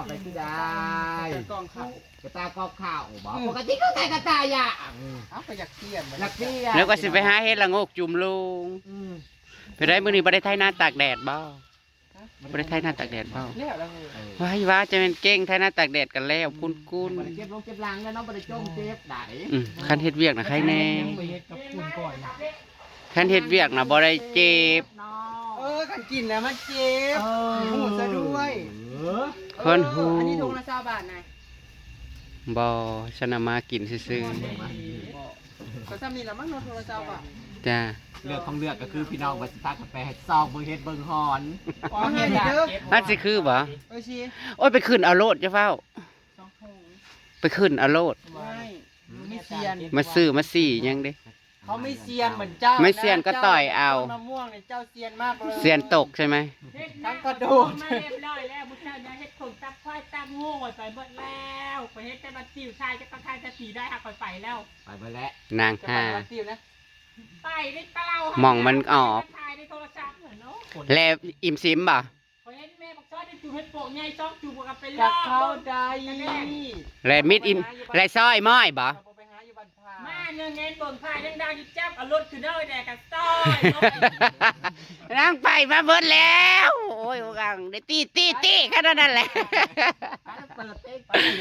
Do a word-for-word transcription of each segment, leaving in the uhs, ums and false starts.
ไปที่ได้ กระต่ายกองข้าว กระต่ายกองข้าวบอก อืม ปกติก็ใส่กระต่ายอย่าง เอ้า ก็อยากเปลี่ยน อยากเปลี่ยน แล้วก็สิไปหาเห็ดละโงกจุ่มลุง อืม ไปได้มื้อนี้บ่ได้ไถนาตากแดดบ่ บ่ได้ไถนาตากแดดบ่ แล้วแล้วเฮ้ย เออ ว้ายว่าจะเป็นเก่งไถนาตากแดดกันแล้ว ปุ้นๆ บ่ได้เจ็บลงเจ็บหลังแล้วเนาะ บ่ได้จมเจ็บได้ อืม คันเฮ็ดเวียกน่ะใครแน่ ยังบ่เฮ็ดกับปุ้นก่อนนะ คันเฮ็ดเวียกน่ะบ่ได้เจ็บ เนาะ เออ คันกินแล้วมันเจ็บ เออ หูซะด้วย เออ คนหู อันนี้ถุงละซาวบาทนะ บ่ ฉันเอามากินซื่อๆ บ่ ก็ซ้ำนี่ละมั้งเนาะ โทรศัพท์อ่ะ จ้า เลือกของเลือกก็คือพี่น้องว่าสิพากันไปซอกเบิ่งเห็ดเบิ่งหอน อ๋อ เห็นเด้อ มันสิคือบ่ เออสิ โอ้ย ไปขึ้นเอาโลด อย่าฟ้าว สองถุง ไปขึ้นเอาโลด ไม่ ไม่เซียน มาซื้อมาสี่ยังเด้ เขาไม่เซียนเหมือนเจ้านะ ไม่เซียนก็ต่อยเอา เจ้าต้นมะม่วงเนี่ย เจ้าเซียนมากเลย เซียนตกใช่ไหม ทั้งกระโดด มาเรียบร้อยแล้ว พวกเจ้าเนี่ยเฮ็ดขนตับควายตับงูไปหมดแล้ว ไปเฮ็ดแต่บัตรติวชายจะต้องทายจะตีได้หากไปไปแล้ว ไปหมดแล้ว นาง จะไป ห้า บัตรติวนะ ไปในเตา หม่องมันออก ถ่ายในโทรศัพท์เหมือนเนาะ และอิ่มซิมบ่ ข้อยเห็นแม่บักซอยได้จูบเห็ดปวกใหญ่สองจูบกับไป กะ ลอก เข้าได้ กะแดง และมิดอิน และซอยม้อยบ่ เราไปหาอยู่บ้านพา มาเงยเงินเบิ่งพายังได้อยู่จับเอารถขึ้นเอาแดกกับซอย นางไปมาเบิดแล้ว โอ้ย โอ้กังได้ตีตีตีแค่นั้นแหละ เปิดเต็กไปเลย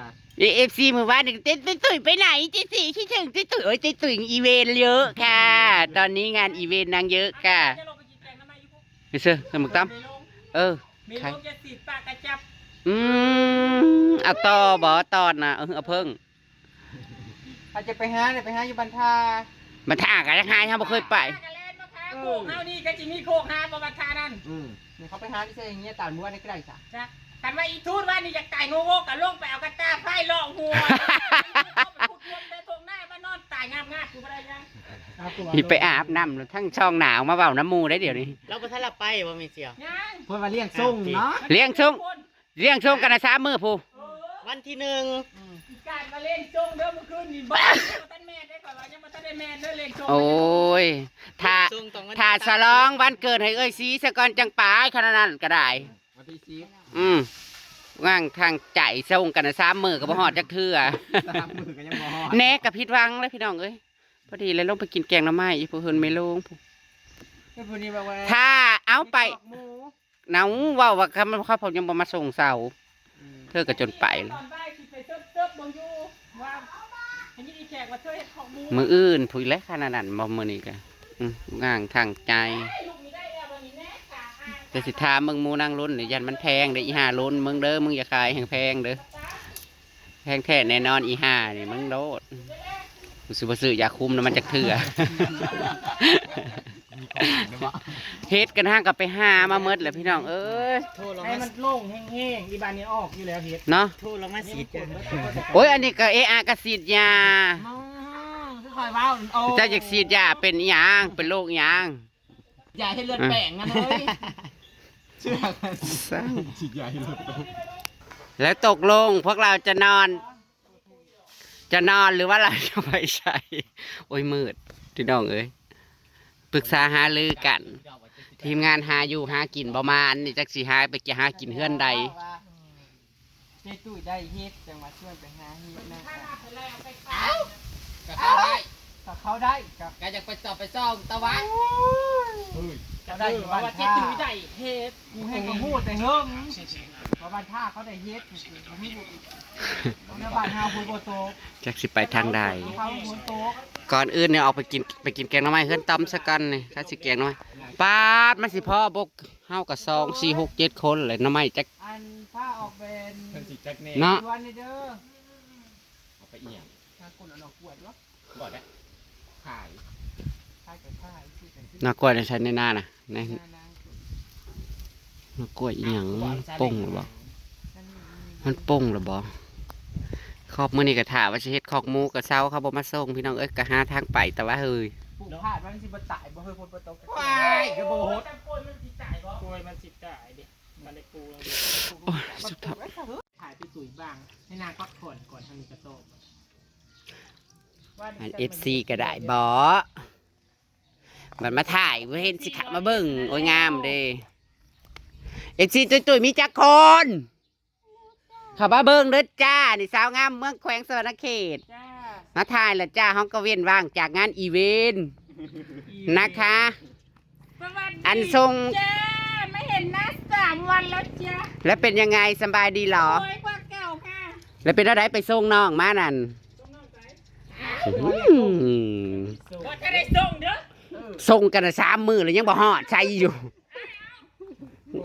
นะ เอฟซี มื้อวานนี่เต้นตุ้ยๆ ไปไหน เจ๊สีคิดถึงตุ้ยๆ โอ้ย ตุ้ยๆ อีเวนต์เยอะค่ะ ตอนนี้งานอีเวนต์นางเยอะค่ะ จะลงไปกินแกงทำไมอยู่พวก ไปซื้อขนมตั้ม เออ เม ใคร ลงจะสีดปากกระจับ อืม เอาต่อบ่ตอนน่ะ เออ เอาเพิ่ง อาจจะไปหาเนี่ย ไปหาอยู่บ้านท่า บ้านท่าก็ยังหา ยังบ่เคยไป กะแล่นมาค่ะ เออ โคกเฮานี่ก็สิมีโคกหาบ่บัดท่านั่น อืม เนี่ยเขาไปหาที่เชียงเงี้ยตามเมื่อวานนี่ก็ได้จ้ะ จ้ะ คันว่าอีทูตว่านี่อยากตายโง่ๆ ก็ลงไปเอากระต่ายไฟเลาะหัว ไปขุดหลุมในทุ่งนามานอนตายงามๆ กูบ่ได้ยัง เอาตัว นี่ไปอาบน้ำทั้งช่องหนาวมาเว้าน้ำหมู่ได้เดี๋ยวนี้ เราบ่ทันละไปบ่มีเสี่ยว ยัง เพิ่นว่าเลี้ยงส่งเนาะ เลี้ยงส่ง เลี้ยงส่งกันนะสามมื้อผู้ เออ วันที่หนึ่ง อีกการมาเล่นส่งเด้อเมื่อคืนนี่บ้า ยังบ่ทันแม่นได้ ข่อยว่ายังบ่ทันได้แม่นเด้อ เล่นส่ง โอ้ย ถ้า ส่งต้องวันที่ ถ้าฉลองวันเกิดให้เอ้ยสีซะก่อนจังไปขนาดนั้นก็ได้ วันที่สิบ อืม ง่างทางใจส่งกันนะสามมื้อก็บ่ฮอดจักเทื่อ สามมื้อก็ยังบ่ฮอด แน่ก็ผิดหวังเลยพี่น้องเอ้ย พอดีเลยลงไปกินแกงหน่อไม้อีพวกเฮือนแม่โลงพู้น เฮ้ย พวกนี้แบบว่า ถ้าเอาไป หมู เนาเว้าว่าคำเขาพวกยังบ่มาส่งเสา อืม เธอก็จนไปแล้ว ตอนบ่ายสิไปเซิบๆ เบิ่งอยู่ว่า อันนี้อีแขกว่าเธอเฮ็ดของหมู มื้ออื่นพู้นแหละขนาดนั้นบ่มื้อนี้ก็ อืม ง่างทางใจ เอ้ย ลูกนี้ได้แล้ว วันนี้แม่ขาอ่าง แต่สิถามมึงหมูนางล้นนี่ ยันมันแพงเด้อ อีห่าล้น มึงเด้อ มึงอย่าขายแพงๆ เด้อ แพงแท้แน่นอน อีห่านี่ มึงโลด กูสิบ่ซื้อยาคุมนะมันจักเทื่อ เฮ็ดกันห้างก็ไปหามาหมดแหละพี่น้องเอ้ย โทรลง ให้ มา มันโล่งแห้งๆ อีบานนี้ออกอยู่แล้วเฮ็ด เนาะ โทรลงมาสีดกัน โอ้ย อันนี้ก็เอะอะก็สีดยา อืม คือคอยเว้า โอ้ เจ้าอยากสีดยาเป็นอีหยัง เป็นโรคอีหยัง อย่าให้เลือดแปลงนะเฮ้ย เชื่อกัน สร้าง ฉีดยาให้เลือดแปลง แล้วตกลงพวกเราจะนอน จะนอนหรือว่าเราจะไปใช้ โอ้ย มืด พี่น้องเอ้ย ปรึกษาหารือกัน ทีมงานหาอยู่หากินประมาณนี่ จักสิหาไปกินหากินเฮือนใด เจ๊ตุ้ยได้เฮ็ด จังหวัดชวนไปหาเฮ็ดนะ เอ้า ก็เข้าได้ ก็เข้าได้ ก็ ก็อยากไปสอบไปซ่องตะวัน เฮ้ย เขาได้อยู่บ้านท่า เจ๊ตุ้ยได้เฮ็ด กูให้เขาพูดแต่เฮิง เพราะบ้านท่าเขาได้เฮ็ด กูไม่รู้ แล้วบ้านเฮาฝนบ่ตก จักสิไปทางใด เขาฝนตก ก่อนอื่นเนี่ยออกไปกิน ไปกินแกงหน่อไม้เฮือนตำซะก่อนนี่ ถ้าสิแกงหน่อไม้ ปาด มันสิพอบ่ เฮาก็สอง สี่ หก เจ็ด คนเลย หน่อไม้จัก อันพาออกเป็น เพิ่นสิจักแน่ เนาะ ชวนนี่เด้อ เอาไปเอี่ยง หาคนเอาหน่อกล้วยบ่ บ่ได้ ขาย ขายก็ขาย ซื้อก็ซื้อ หน่อกล้วยในไทยในนาน่ะ ใน หน้านาง หน่อกล้วยอีหยัง ป่งหรือบ่ มันป่งหรือบ่ คอกมื้อนี้ก็ถ่าว่าสิเฮ็ดคอกหมูก็เซา เขาบ่มาส่ง พี่น้องเอ้ย ก็หาทางไป แต่ว่าเฮ้ย ปลูกพลาดว่ามันสิบ่ตายบ่ เฮ้ย ฝนบ่ตก ว้าย ก็บ่ฮด แต่กล้วยมันสิตายบ่ กล้วยมันสิตายเด้ มันได้ปลูก โอ้ย สุดท้าย ถ่ายไปตุ๋ยบ้าง ให้นางพักผ่อนก่อน ทางนี้ก็โต อัน เอฟซี ก็ได้บ่ มันมาถ่ายบ่เห็นสิขะมาเบิ่ง โอ้ย งามเด้ เอฟซี ตุ้ยๆ มีจักคน เข้ามาเบิ่งเด้อจ้า นี่สาวงามเมืองแขวงสะหวันนะเขต จ้า มาถ่ายละจ้า เฮาก็เว้นว่างจากงานอีเวนต์ นะคะ สวัสดี อันส่ง จ้า ไม่เห็นหน้าสามวันแล้วจ้า แล้วเป็นยังไง สบายดีหรอ สวยกว่าเก่าค่ะ แล้วเป็นอะไรไปส่งน้องมานั่น อืม ว่าจะได้ส่งเด้อ ส่งกันน่ะสามมื้อแล้วยังบ่ฮอดใส่อยู่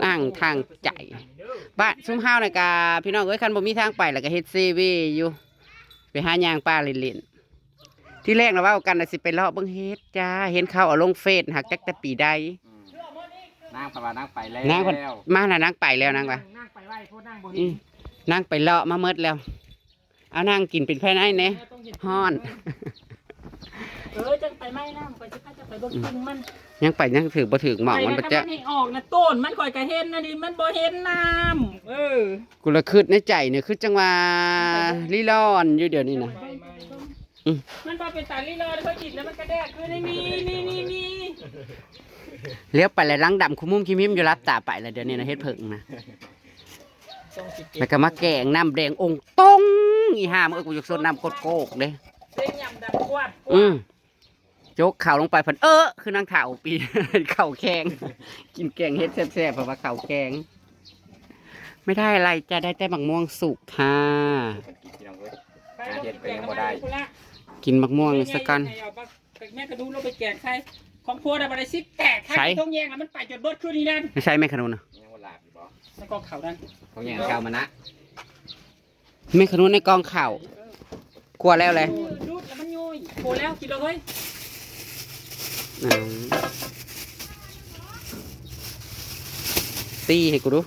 อ้างทางใจ บ้านซุมเฮาน่ะกะ พี่น้องเอ้ย คันบ่มีทางไปแล้วก็เฮ็ดเซเวอยู่ ไปหาย่างป่าเล่นๆ ที่แรกน่ะเว้ากันน่ะสิไปเลาะเบิ่งเห็ดจ้า เห็นเขาเอาลงเฟซ หักจักแต่ปีใด นางพาว่านางไปแล้ว นางพัดมาแล้ว นางไปแล้ว นางว่า นางไปไหว้โพดนางบ่ อื เห็น ม นางไปเลาะมาหมดแล้ว เอานางกินเป็นภายในแหน่ ฮ้อน เออ จังไปไหม้น้ำ ข้อยสิพาเจ้าไปเบิ่ง อืม กิ่งมัน ยังไปยังถืกบ่ถืกหม่องมัน ไป บ่ นะ จ๊ะ ถ้ามันให้ออกนะ ต้นมันข้อยก็เห็นนะดิ มันบ่เห็นน้ำ เออ กูละคิดในใจเนี่ย คือจังว่าลีลอนอยู่เดี๋ยวนี้นะ อืม มันบ่เป็นตาลีลอน เขากินแล้วมันกระแดก คือนี่มี นี่ นี่ นี่ เลี้ยวไปแล้วหลังดำคุมมุมคิมหิมอยู่ รับตาไปแล้วเดี๋ยวนี้นะ เฮ็ดเผิงนะ แล้วก็มาแกงน้ำแดงองตง อีห่ามึงเอ้ย กูอยากสดน้ำโคตรโกกเลย เส้นยำดำกวาด อืม โจกเข่าลงไปพัน เออ คือนางเฒ่าปี เข่าแข็ง กินแกงเห็ดแซ่บๆ เพราะว่าเข่าแข็ง ไม่ได้อะไรจ้ะ ได้แต่มะม่วงสุกค่ะ กินพี่น้องเอ้ย หาเห็ดก็ยังบ่ได้ กินมะม่วงซะก่อน แม่กระดูกลงไปแกงใส่ ของโพดอะบ่ได้สิแตก ใส่ ใครต้องแย่งแล้วมันไปจนเบิดคืนนี้นั่น ไม่ใช่แม่ขนุนนะ ยังบ่หลาบอยู่บ่ ในกองเขานั่น เขาแย่งเก่ามานะ แม่ขนุนในกองข้าว กลัวแล้วเลย ดูดแล้วมันย้อย โผล่แล้ว กินเลย อืม ตีให้กูดู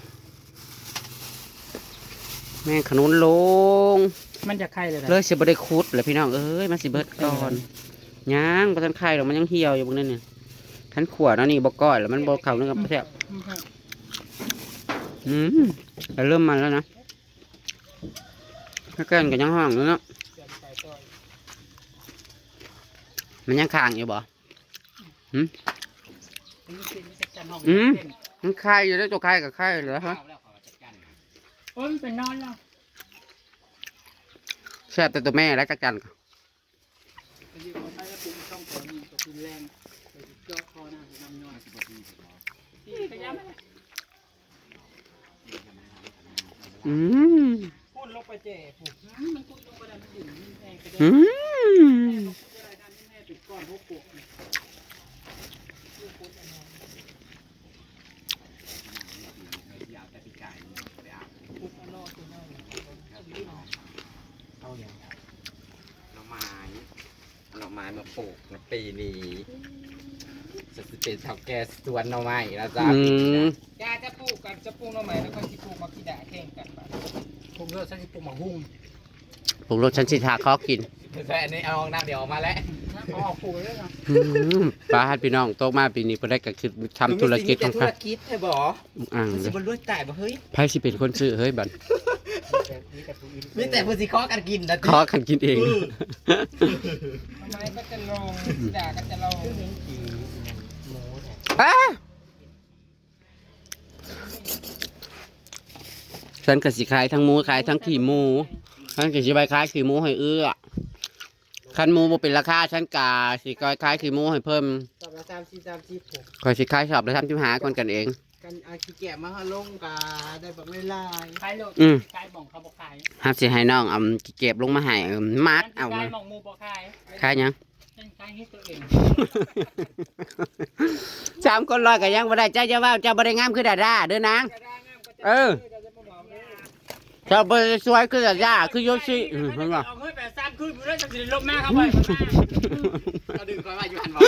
แม่ขนุนลง มันจะไข่เลยนะ เลยสิบ่ได้ขุดเลยพี่น้องเอ้ย มันสิเบิดก่อน ยังบ่ทันไข่หรอก มันยังเหี่ยวอยู่เบิ่งนั่นเนี่ย คันขั่วเนาะนี่บ่ก้อยแล้วมันบ่เข้าเนื้อกับแซ่บ อืม แล้วเริ่มมันแล้วนะ ถ้าแกนก็ยังห่างอยู่เนาะ มันยังค้างอยู่บ่ หืม อืม มันไข่อยู่แล้ว ตัวไข่กับไข่เหรอฮะ โอ้ย มันไปนอนแล้ว แซ่บแต่ตัวแม่แล้วจักจัน อืม พูดลงไปเจ๊ ผูก อืม มันพูดลงไปแล้ว มันดึง มันแทงกระเด็น อืม แม่บอกพูดอะไรนะ นี่แม่ติดก่อนพวกปวกเนี่ย เอาอย่าง หน่อไม้ หน่อไม้มาปลูกในปีนี้ จะสิเป็นเฒ่าแก่สวนหน่อไม้แล้วจ้า อืม ปีนี้นะ จ้า จะปลูกกับ จะปลูกหน่อไม้ แล้วก็สิปลูกหมากขี้ด่าแข่งกัน ปลูกเลือด ฉันสิปลูกหมากฮุ่ง ปลูกรถฉันสิทาข้อกิน แต่อันนี้เอาน้ำเดี๋ยวออกมาแล้ว เอาออกปลูกเลยนะ อืม ป้าดพี่น้อง โตมาปีนี้เพิ่นได้ก็คือทำธุรกิจของ ธุรกิจใช่บ่ อ่าง มันสิบ่รวยตายบ่เฮ้ย ไผสิเป็นคนซื้อเฮ้ยบัด มีแต่ผู้สิขอกันกินนะ ขอกันกินเอง เออ หน่อไม้ก็จะลง ด่าก็จะลง อ่ะ ฉันก็สิขายทั้งหมู ขายทั้งขี้หมู ฉันก็สิไปขายขี้หมูให้เอื้อ คันหมูบ่เป็นราคา ฉันก็สิขายขี้หมูให้เพิ่ม สอบละสามสิบ สามสิบ ผม ข้อยสิขายสอบละสามสิบห้า คนกันเอง กันเอาขี้แกะมาให้ลงก็ได้บักหลายๆ ขายโลด อืม ขายบ่องเขาบ่ขาย หาสิให้น้องเอาขี้แกะลงมาให้ เออ มัดเอา ขายบ่องหมู่บ่ขาย ขายหยัง เป็นการให้ตัวเอง สามคนร้อยก็ยังบ่ได้ เจ้าอย่าเว้า เจ้าบ่ได้งามคือดาด้าเด้อนาง เออ เจ้าบ่ได้สวยคือดาด้า คือโยชิ อืม เห็นบ่ เอาเงินไปสามคืน มื้อนั้นจะสิได้ลบหน้าเขาไว้ เอาดึงไปไว้อยู่หั่นบ่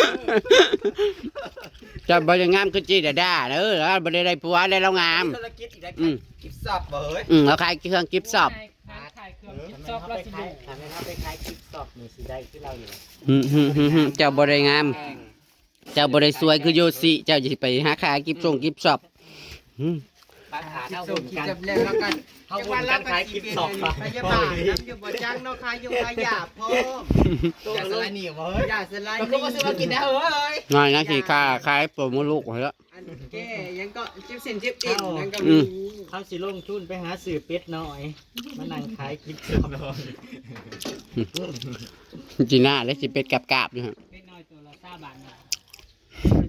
เจ้าบ่ได้งามคือจีดาด้าเด้อ แล้วบ่ได้ได้ผัวแล้วเรางาม ธุรกิจอีกแล้ว อืม กิฟต์ช็อปบ่เฮ้ย อืม เราขายเครื่องกิฟต์ช็อป ขายเครื่องกิฟต์ช็อป แล้วสิดู ถ้าแม่นเอาไปขายกิฟต์ช็อปนี่สิได้คือเราอยู่ อืม อืม อืม อืม เจ้าบ่ได้งาม เจ้าบ่ได้สวยคือโยชิ เจ้าสิไปหาขายกิฟต์ชงกิฟต์ช็อป อืม ปัญหาเท่า กิฟต์ชง กัน กิฟต์ช็อปแล้วกัน เฮาวนกันขายกิฟต์ช็อป พยาบาลนำอยู่บ่จังเนาะ ขายอยู่ขายยาพร้อม ตัว อย่าสลายหนีบ่เฮ้ย อย่าสลายหนี มันก็บ่ซื้อมากินได้เฮ้ย ง่ายนะ สิค้าขายโปรโมทลูกไว้แล้ว แก้หยังก็เจ็บเส้นเจ็บเอ็นหยังก็มี เขาสิลงทุนไปหาซื้อเป็ดน้อย มานั่งขายกินข้าวน้อย จีน่าและสิเป็ดกาบๆอยู่ฮะ เป็ดน้อยตัวละซาบาทนะ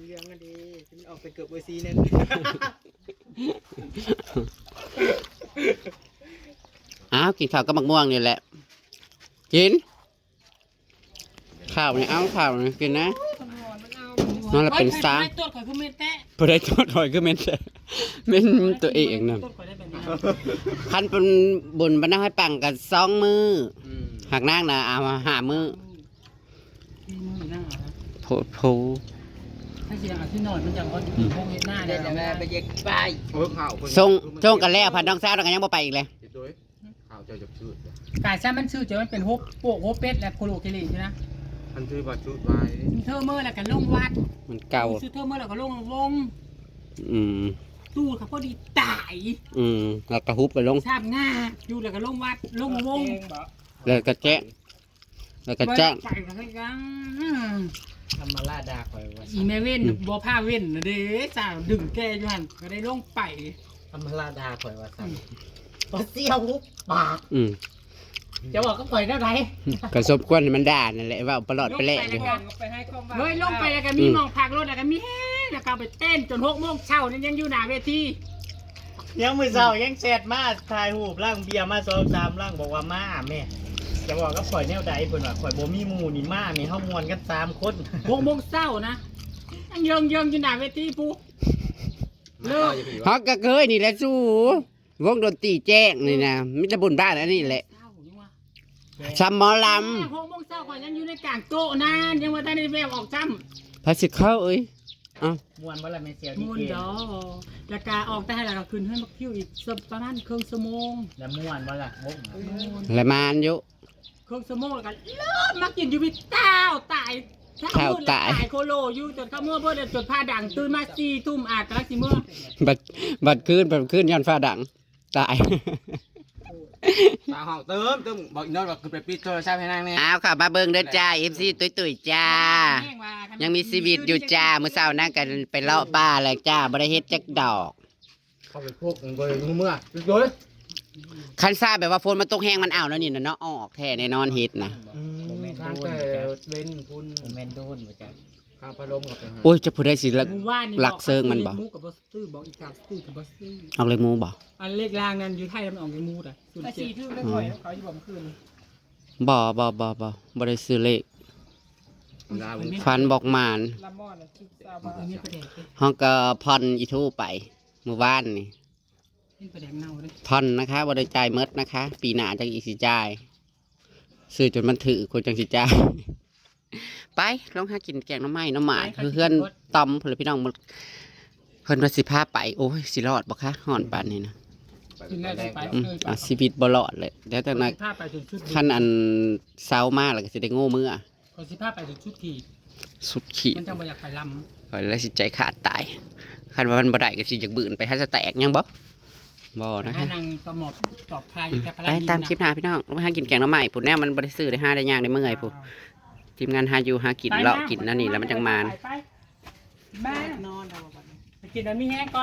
เรื่องอันนี้มันออกไปเกือบเบอร์ซีนั่น อ้าวกินข้าวกับมะม่วงนี่แหละ กินข้าวนี่เอาข้าวนี่กินนะนอนแล้วเป็นซาง ตัวข่อยคือเม็ดแท้ พอได้โทษหอยก็เม็นแต่เม็นตัวเองนะ ตัวข่อยได้แบบนี้ คันเป็นบุญบรรดาให้ปังกันสองมือหักนางนะเอามาหามือ ที่มือนั่งเอานะ โพโพ ถ้าเสียงเอาที่นอนมันจะก็พวกเฮ็ดหน้า เดี๋ ได้ ยว แล้ว จะ ไม่ แม่ ได้ ไปเย็บไป เออข่าวคน ส่งส่งกันแล้วพันน้องสาวแล้วก็ยังบ่ไปอีกเลย โดยข่าวเจ้าจะชื่อ กายซะมันชื่อจะมันเป็นฮบโปกฮบเป็ดและโคโลเคเลใช่ไหม อันชื่อว่าชุดไว้ เทอร์เมอร์แล้วก็ลงวัด มันเก่า ซื้อเทอร์เมอร์แล้วก็ลงวง อืม ตู้เขาพอดีตาย อืมแล้วก็ฮุบไปลง ทราบง่าอยู่แล้วก็ลงวัดลงวง แล้วก็แจ้งแล้วก็แจ้ง ไปกันให้กัน ธรรมราดาคอยว่า อีแม่เว้นบ่พาเว้นนะเด้สาวดึงแกอยู่หันก็ได้ลงไป ธรรมราดาคอยว่าสั่ง ก็เสียวปาก อืม จะบอกก็ปล่อยได้ไร ก็สมควรให้มันด่านั่นแหละว่าปลอดไปแล้วอยู่ เฮ้ยลงไปแล้วก็มีมองพักรถแล้วก็มีแห้งแล้วก็ไปเต้นจนหกโมงเช้านี่ยังอยู่หน้าเวที ยังมือเช้ายังแชทมาถ่ายรูปร่างเบียร์มาสองสามร่างบอกว่ามาแม่จะบอกก็ข่อยแนวใดเพิ่นว่าข่อยบ่มีหมู่นี่มาแม่เฮาม่วนกันสามคน หกโมงเช้านะยังเยิงเยิงอยู่หน้าเวทีปูเลิก ฮอกก็เคยนี่แหละสู้วงดนตรีแจ้งนี่นะมิตรบุญบ้านอันนี้แหละ เช้ายังวะ ซ้ำหมอล หกโมงเช้าข่อยยังอยู่ในกลางโต๊ะนานยังว่าท่านได้แววออกซ้ำ ำพระสิเข้าเอ้ย ม่วนบ่ล่ะแม่เสียวที่ มูน เก่ง ดอแล้วก็ออกแต่ให้แล้วก็ขึ้นเฮือนบักคิวอีกสักประมาณครึ่งชั่วโมง แล้วม่วนบ่ล่ะวง มูน และมานอยู่ ครึ่งชั่วโมงแล้วก็เริ่มมากินอยู่พี่เต้าตาย เต้าตาย ตายโคโลอยู่จนเข้าเมื่อเพิ่นจนพาดังตื่นมาสี่ทุ่มอาจจะสิเมื่อ บัดบัดคืนบัดคืนย้อนฟ้าดัง ตาย ตาห้องเติมเติมบอกอีน้อยว่าคือไปปิดโทรศัพท์ให้นางแน่ อ้าวค่ะมาเบิ่งเด้อจ้า เอฟซี ตุ้ยๆจ้า ยังมีชีวิตอยู่จ้ามื้อเช้านั่งกันไปเลาะป่าแล้วจ้าบ่ได้เฮ็ดจักดอก เข้าไปพวกมึงเลยมึงเมื่อโดย คันซ่าแบบว่าฝนมันตกแห้งมันเอาแล้วนี่นะเนาะออกแท้แน่นอนเฮ็ดนะ ทางแต่เว้นคุณ แมนโดนมาจาก ข้างพระลมกับไปหา โอ้ยจะผู้ใดสิละ หมู่บ้านนี่ ลักเซิงมันบ่ หมูกับบ่ซื้อบอกอีกกาซื้อกับบ่ซื้อ ออกเลยหมูบ่ อันเลขล่างนั้นอยู่ไทยมันออกในหมูดอ่ะศูนย์เจ็ด สี่ทุ่มไม่ค่อยเขาอยู่บ่มคืน บ่บ่บ่บ่บ่ได้ซื้อเลข ดาว ฝันบอกหมาน ละม่อนคิดซาบะ อันนี้ประเด็นคือ ห้องก็ผ่อนอีทูไปมื้อวานนี่ นี่ประเด็นเน่าเลย ผ่อนนะคะบ่ได้จ่ายหมดนะคะ ปีหน้าจังอีกสิจ่ายซื้อจนมันถือคนจังสิจ่ายไปลองหากินแกงหน่อไม้หน่อหมากเพื่อนตอมเพื่อนพี่น้องหมดเพิ่นว่าสิพาไปโอ้ยสิรอดบ่คะฮ้อนปานนี้นะ กินแล้วไป อืมเอาชีวิตบ่รอดเลยเดี๋ยวแต่นะ พาไปถึงชุด คันอันเซามาแล้วก็สิได้โง่เมื่อ เขาสิพาไปถึงชุดขี่ สุดขีด มันจังบ่อยากไปลำ ข้อยเลยสิใจขาดตายคันว่ามันบ่ได้ก็สิอยากบืนไปหาสแต็กยังบ่บ่นะคะ นางสมอบตอบใคร ไปตามคลิปหน้าพี่น้องมาหากินแกงหน่อไม้ผู้แนวมันบ่ได้ซื้อได้หาได้ยากได้เมื่อยผู้ทีมงานหาอยู่หากินเลาะกินนั่นนี่แล้วมันจังมาน แม่นอนไปกินแล้วมีแห้งก่อน